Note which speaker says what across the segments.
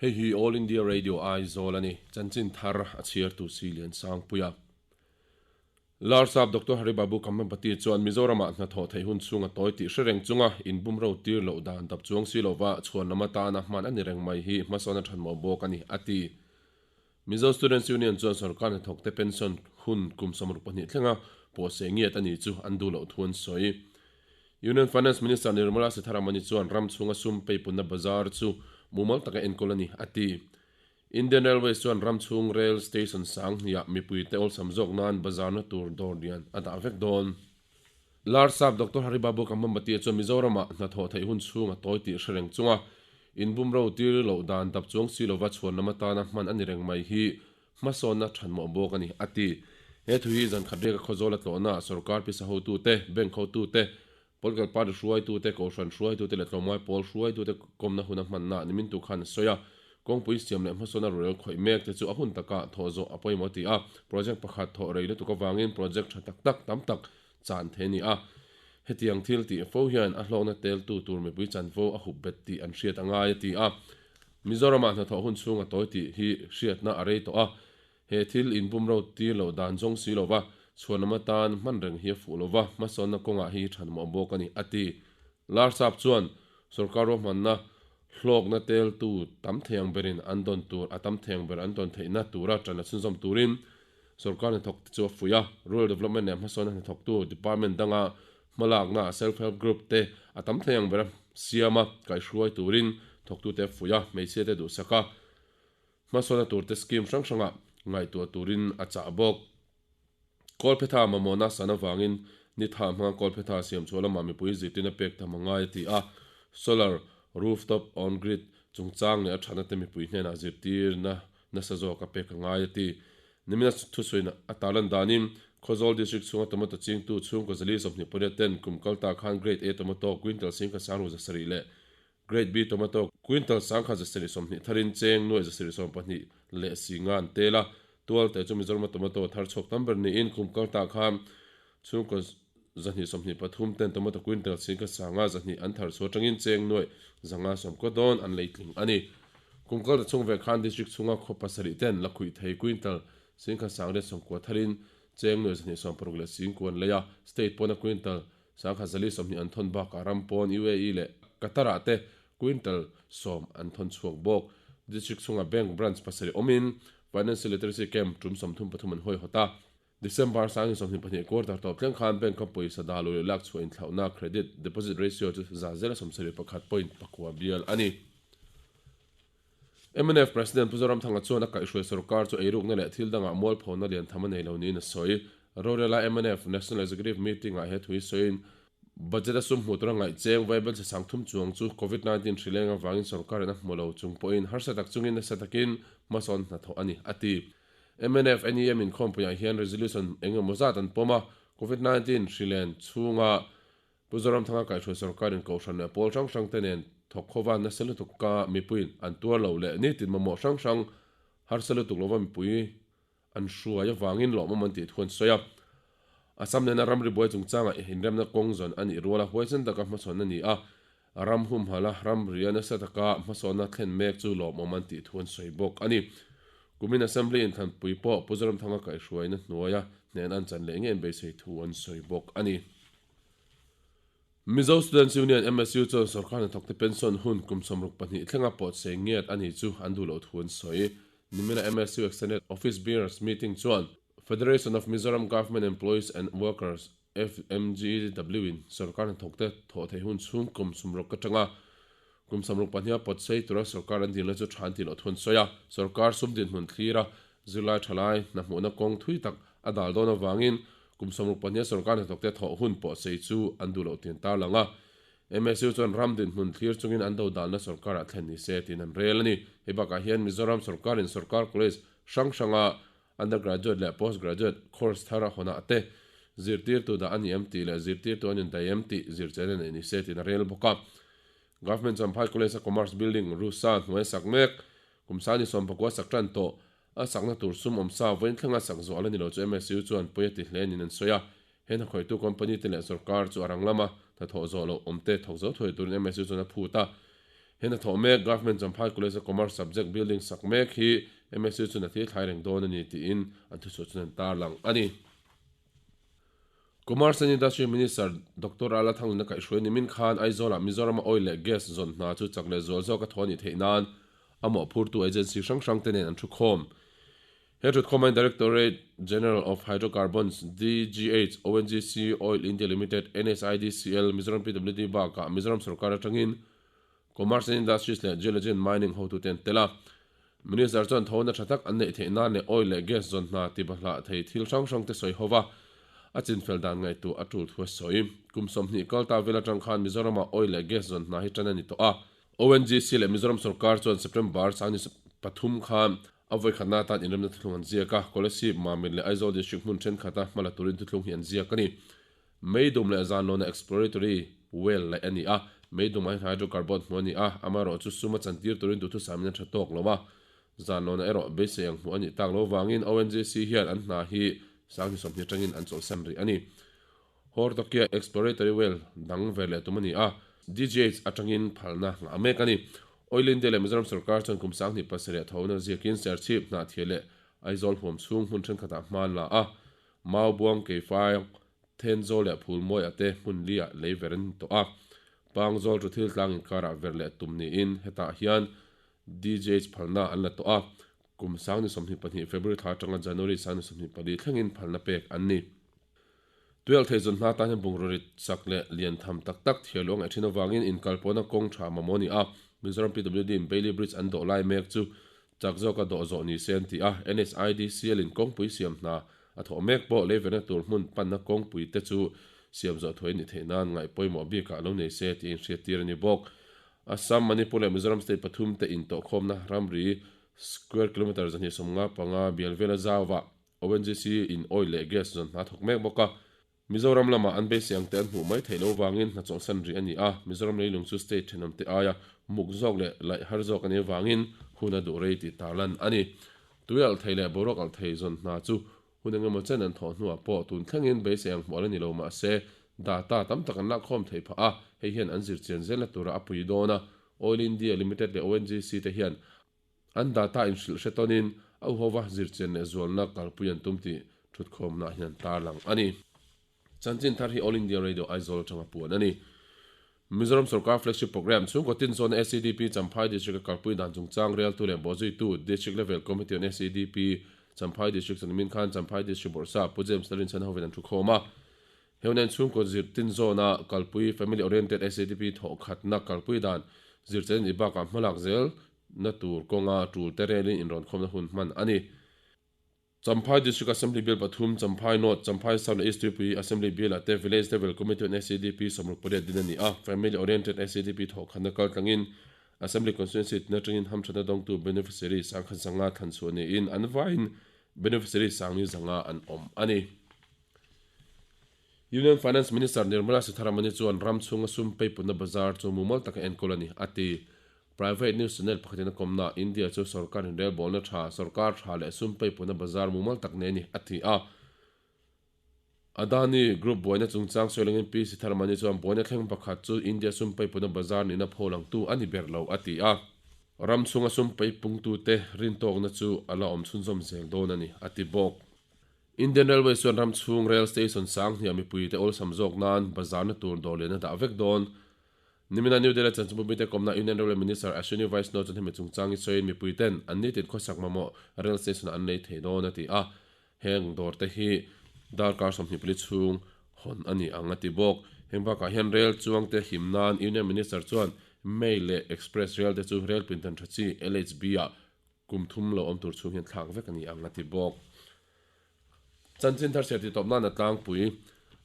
Speaker 1: Hei hi All India Radio Aizawl a ni, chanchin thar a chhiartu si Liansangpuia. Larsap Doctor Hari Babu Kambhampati chuan Mizoramah hnathawh theih hun chhung a tawi tih hre reng chunga inbumro tir loh dan dap chuang si lova chhuan lam atana hman a ni reng mai hi hmasawn a thanmawh bawk a ni, a ti. Mizo Students Union chuan sorkar hnathawkte pension hun kum 62 thlenga pawhseh ngiat a nih chu an duh loh thu an sawi. Union Finance Minister Nirmala Sitharaman-i chuan ram chhunga sum peipunna bazar chu mumal taka enkawl a ni, a ti. Indian Railways chuan ram chhung rail station sang hniah mipuite awlsam zawk nan bazarna tur dawr lian a dah vek dawn. Larsap Doctor Hari Babu Kambhampati chuan Mizoramah hnathawh theih hun chhung a tawi tih hre reng chunga inbumro tir loh dan dap chuang si lova chhuan lam atana hman a ni reng mai hi hmasawnna thanmawh bawk a ni, a ti. He thu hi zan khat riaka Khawzawl a tlawhna sorkar pisa hotute, bank hotute, political party hruaitute, kohhran hruaitute leh tlawmngai pawl hruaitute kawmna hun a hmanna nimin tu khan a sawi a. Kawngpui siam leh hmasawnna rurel khawih mek te chu a hun taka thawh zawh a pawimawh ti a, project pakhat thawh rei lutuk avangin project tha tak tak tam tak chan thei a ni a. Hetiang thil tih fo hian a hlawkna teltu tur mipui chanvo a hup bet tih an hriat a ngai a ti a. Mizoramah hnathawh hun chhung a tawi tih hi hriatna a rei tawh a, He thil inbumro tir loh dan zawng si lova chhuanawm atan hman reng hi a fuh lova, hmasawnna kawngah hi thanmawh bawk a ni, a ti. Larsap chuan sorkar ruahmanna hlawkna teltu tam thei ang berin an dawn tur a tam thei ang ber an dawn theihna tura ṭan a chhunzawm turin sorkar hnathawkte chu a fuih a. Rural Development leh hmasawnna hnathawktu department danga hmalakna self help group te a tam thei ang bera siama kaihhruai turin thawktute a fuih a, hmeichhiate duhsak a. Hmasawnna turte scheme hrang hrangah ngaihtuah turin a chah bawk. Kawlphetha mamawhna san avangin ni tha hmanga kawlphetha siam chhuah lamah mipui zirtirna pek tham a ngai a ti a, solar rooftop on grid chungchang leh a thatna te mipui hnenah zirtirna nasa zawk a pek a ngai a ti. Nimina thusawiin a tarlan danin Khawzawl District chhunga tomato chingtu chhungkaw 428 ten kum kalta khan Grade A tomato quintal singkhat sangru 700 leh Grade B tomato quintal 1720 tharin cheng nuai 724 leh si nga an tel a, tual te chu Mizorama tomato thar chhuak tam ber niin kum kal tah khan chhungkaw 223 ten tomato quintal 1100 an thar chhuah atangin cheng nuai 510 dawn an lei tling a ni. Kum kal ta chhung ve khan district chhunga khaw pasarih ten lakhuih thei quintal 1190 tharin cheng nuai 260 leh singkua an lei a, state pawna quintal 1420 an thawn bakah ram pawn UAE leh Qatar-ah te quintal 10 an thawn chhuak bawk. District chhungah bank branch pasarih awmin Financial Literacy Camp tum 33 an hawihawt a. December 2022 quarter tawp thleng khan bank-a pawisa dah luh leh lak chhuah inthlauhna credit deposit ratio chu 0.71 point pakua bial a ni. Mnf President Pu Zoramthanga chuan a kaihhruai sorkar chu eirukna leh thil dangah mualphona lian tham a nei lo niin a sawi. Rorela mnf National Executive Meeting-ah he thu hi sawiin, Budget a sum hmuh tura ngaih cheng vaibel che sang thum chuang chu Covid 19 hri leng avangin sorkarin a hmu lo chung pawhin harsa tak chungin nasa takin hmasawn hnathawh a ni, a ti. Mnf NEM inkhawmpuiah hian resolution eng emaw zat an pawm a, Covid 19 hri len chhunga Pu Zoramthanga kaihhruai sorkarin kohhran leh pawl hrang hrangte nen thawk khawva nasa lutuk ka mipuiin an tuar lo leh nitin mamawh hrang hrang harsa lutuk lova mipui an hruai avangin lawmawm an tih thu an sawi a. Assam nena ramri buai chungchangah inremna kawng zawn a nih ruala huaisen taka hmasawn a ni a, ram humhala ramria nasa taka hmasawnna thlen mek chu lawmawm an tih thu an sawi bawk a ni. Kumin Assembly inthlanpui pawh Pu Zoramthanga kaihhruaina hnuaia hnen an chan leh ngei an beisei thu an sawi bawk a ni. Mizo Students Union, MSU, chuan sorkar hnathawkte pension hun kum 62 thlenga pawhchei ngiat a ni chu an duh loh thu an sawi. Nimina MSU Extended Office Bearers Meeting chuan Federation of Mizoram Government Employees and Workers, FMGEW, in sorkar hnathawkte thawh theih hun chhung kum 60 atanga kum 62 a pawhchei tura sorkar an dilna chu tha an tih loh thu an sawi a. Sorkar sum dinhmun thlira zirlai thalai hna hmuhna kawng thui tak a dal dawn avangin Kum 62 sorkar hnathawkte thawh hun pawh sei chu an duh loh tin tarlang a. MSU chuan ram dinhmun thlir chungin an dodalna sorkarah thlen ni se tiin an rel a ni. Hei bakah hian Mizoram sorkarin sorkar college hrang hranga undergraduate leh postgraduate course thar a hawnah te zirtirtu dah a ni em tih leh zirtirtu an indaih em tih zirchena neih ni se tiin a rel bawk a. Government Champhai College-a Commerce Building Rusa hnuai sak mek kum sani 19 sak tan tawh A sakna tur sum awm sa vawiin thlenga sak zawh a la ni lo chu MSU chuan pawi a ti hle niin an sawi a. He hnakhawihtu company te leh sorkar chu a rang lama hnathawh zawh loh awm te thawk zo thuai turin MSU chuan a phut a. He hnathawh mek Government Champhai College a Commerce Subject Building sak mek hi MSU chuan a thil thlai reng dawn a ni tiin an thuchhuah chuan an tarlang a ni. Commerce and Industry Minister Doctor Rala Thanglina kaihhruai nimin khan Aizawlah Mizorama oil leh gas zawn hna chu chak leh zual zawka thaw a nih theih nan a mawhphurtu agency hrang hrang te nen an thukhawm. He thutkhawmain Directorate General of Hydrocarbons, DGH, ONGC, Oil India Limited, NSIDCL, Mizoram PWD bakah Mizoram sorkar atangin Commerce and Industries leh Geology and Mining hotute an tel a. Minister chuan thona tha tak an neih theih nan leh oil leh gas zawn hna tibahlah thei thil hrang hrang te sawi ho va, a chinfel dan ngaihtuah a tul thu a sawi. Kum 20 kal ta vel atang khan Mizoramah oil leh gas zawn hna hi tan a ni tawh a. ONGC leh Mizoram sorkar chuan September 23 khan A vawikhatna atan inremna thuthlung an ziak a, Kolasib, Mamit leh Aizawl District hmun thenkhat-a hmala turin thuthlung hi an ziak a ni. Meidum leh Zanlawna Exploratory Well laih a ni a, meidumah hian hydrocarbon hmuh a ni a, amaherawhchu sum a chantir turin duhthusamin a tha tawk lo a, Zanlawna erawh beisei ang hmuh a nih tak lo vangin ONGC hian an hna hi 2020 atangin an chawlhsan rih a ni. Hortokia Exploratory Well dang ver leh tum a ni a, DGH atangin phalna nghah mek a ni. Oil India leh Mizoram sorkar chuan kum 27 a thona ziakin Serchhip, Hnahthial leh Aizawl huam chhung hmun thenkhatah hma an la a, Maubuang, Keifai, Thenzawl leh Phulmawiah te hmun liah lei ver an ni tawh a. Pangzawl chu thil tlang inkarah ver leh tum niin hetah hian DGH phalna an la tawh a, kum 2022 February thla atanga January 2024 thlengin phalna pek an ni. Tuialh thei zawn hna tan hian bungraw rit chak leh lian tham tak tak thiar luang eh thin avangin inkalpawhna kawng tha mamawh a ni a. Mizoram PWD in Bailey Bridge an dawh lai mek chu chak zawka dawh zawh ni se an ti a. NSIDCL in kawngpui siam hna a thawh mek pawh leiverna tur hmun panna kawngpui te chu siam zawh thuai ni theih nan ngaih pawimawh bikah lo nei se tih inhriattir a ni bawk. Assam, Manipur leh Mizoram state pathum te intawhkhawmna ramri square kilometre 255 bial vela zauah ONGC in oil leh gas zawn hna thawk mek bawk a, Mizoram lamah an beisei ang te an hmuh mai theih loh vangin hna chawlhsan rih a ni a, Mizoram leilung chu state thenawm te aia muk zawk leh laih har zawk a nih avangin hun a duh rei tih tarlan a ni. Tui alh thei leh boruak alh thei zawn hna chu hun engemaw chen an thawh hnuah pawh tun thlengin beisei ang hmuh a la ni lo mahse data tam tak an lakkhawm theih phah a, hei hian an zirchian zelna tura a pui dawn a, Oil India Limited leh ONGC te hian An data inhrilh hre tawnin a uhova zirchian leh zualna kalpui an tum tih thutkhawmna hian tarlang a ni. Chanchin thar hi All India Radio Aizawl atanga puan a ni. Mizoram Sorkar Flagship Programme chhungkaw tin zawn SEDP Champhai District a kalpui dan chungchang rialtu leh bawhzuitu District Level Committee on SEDP Champhai District chuan khan Champhai District Bawrhsap Pu James Larinchhan hovin an thukhawm a. Heunen chhungkaw zir tin zawna kalpui Family Oriented SEDP thawhkhatna kalpui dan zirchian a nih bakah hmalak zel na tur kawnga tul te relin inrawnkhawmna hun hman a ni. Champhai District Assembly Bill pathum, Champhai North, Champhai South leh East Tuipui Assembly Bill-ah te Village Level Committee on SEDP 68 din a ni a, Family Oriented SEDP thawhkhatna kaltlangin Assembly Constituency tin atangin hamthatna dawngtu beneficiary 1,500 thlan chhuah niin an vaiin beneficiary 4,500 an awm a ni. Union Finance Minister Nirmala Sitharaman-i chuan ram chhunga sum peiputna bazar chu mumal taka enkawl a ni, a ti. Private news channel pakhatin a kawmna, India chu sorkar inrelbawlna tha, sorkar tha leh sum peiputna bazar mumal tak nei a ni, a ti a. Adani Group buaina chungchang sawi langin Pi Sitharaman-i chuan buaina thleng pakhat chu India sum peiputna bazar nihna pholangtu a ni ber lo, a ti a. Ram chhunga sum peipungtute rintawkna chu a la awm chhunzawm zel dawn a ni, a ti bawk. Indian Railways chuan ram chhung rail station 10,000 mipuite awlsam zawk nan bazarna tur dawr lian a dah vek dawn. Nimina New Delhi chanchinbu mite kawmna Union Railway Minister Ashwini Vaishnaw chuan hemi chungchang hi sawiin mipuiten an nitin khawsak mamawh rail station ah an lei thei dawn a ti a, heng dawr te hi darkar 24 chhung hawn a ni ang a ti bawk. Heng bakah hian rail chuangte him nan Union Minister chuan Mail leh Express rail te chu rail pindan tha chi LHB ah Kum thum lo awm tur chhung hian thlak vek a ni ang a ti bawk. Chanchin thar serti tawp nana tlangpui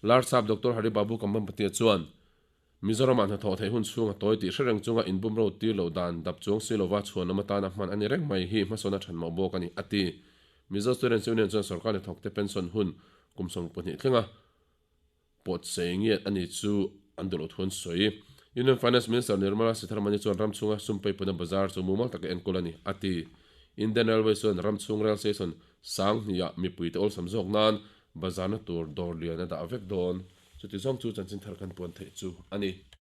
Speaker 1: Larsap Doctor Hari Babu Kambhampati chuan Mizoramah hnathawh theih hun chhung a tawi tih hre reng chunga inbum ro tir loh dan dap chuang si lova chhuan lam atana hman a ni reng mai hi hmasawn a than mawh bawk a ni a ti. Mizo Students Union chuan sorkar hnathawkte pension hun kum 12 thlenga Pawt sei ngiat a ni chu an duh loh thu an sawi. Union Finance Minister Nirmala Sitharaman-i chuan ram chhunga sum peipuna bazar chu mumal taka enkawl a ni, a ti. Indian Railways chuan ram chhung rail station 10,000-ah mipuite awlsam zawk nan bazarna tur dawr lian a dah vek dawn. Chuti zawng chu chanchin thar kan puan theih chu a ni.